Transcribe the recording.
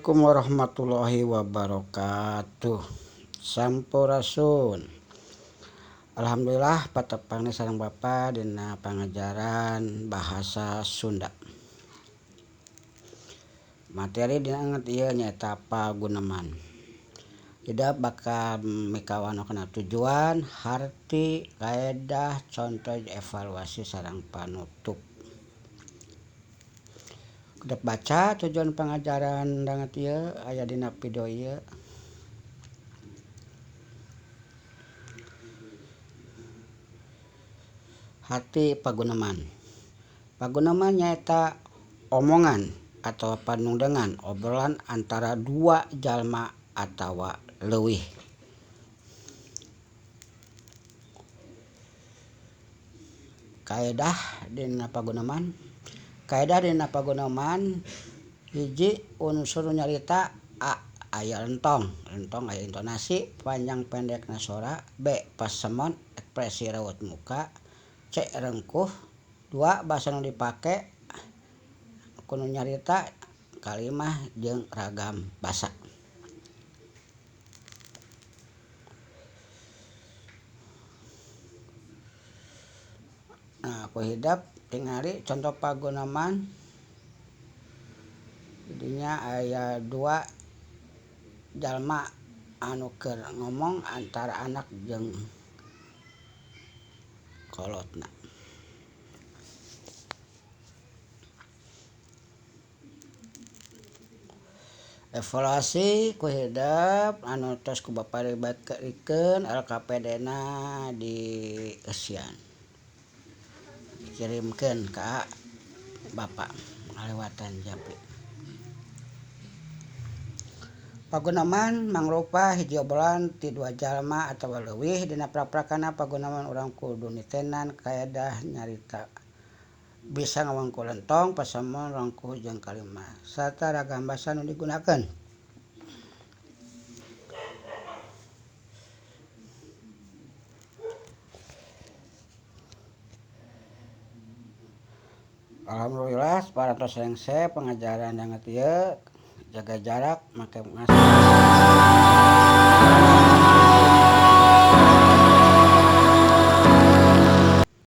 Assalamualaikum warahmatullahi wabarakatuh. Sampurasun. Alhamdulillah patepang sareng Bapa dina pangajaran bahasa Sunda. Materi dina anget ieu nyaeta paguneman. Hidep bakal mikawanoh kana tujuan, harti, kaedah, contoh, evaluasi sareng panutup. Dek baca tujuan pangajaran danget ieu aya dina video ieu. Harti paguneman. Paguneman nyaeta omongan atawa panungdengan obrolan antara dua jalma atawa leuwih. Kaedah dina paguneman. Kaedah dina paguneman hiji unsur nyarita A aya lentong, lentong aya intonasi panjang pendekna sora, B pasemon ekspresi raut muka, C rengkuh, dua basa nu dipake ku nu nyarita, kalimah jeung ragam basa. Nah ku hidep tingali conto paguneman dinya aya dua jalma anu keur ngomong antara anak jeung kolotna. Evaluasi ku hidep anu tos ku bapa dibagerikeun LKPD na dieusian. Dikirimkeun ka bapa ngalewatan japri. Paguneman mangrupa hiji obrolan ti dua jalma atawa leuwih dina prak-prakana paguneman urang kudu nitenan kaedah nyarita bisa ngawangku lentong pasemon rengkuh jeung kalimah sarta ragam basa nu digunakeun. Alhamdulillah parantos rengse pengajaran danget ieu jaga jarak make masker.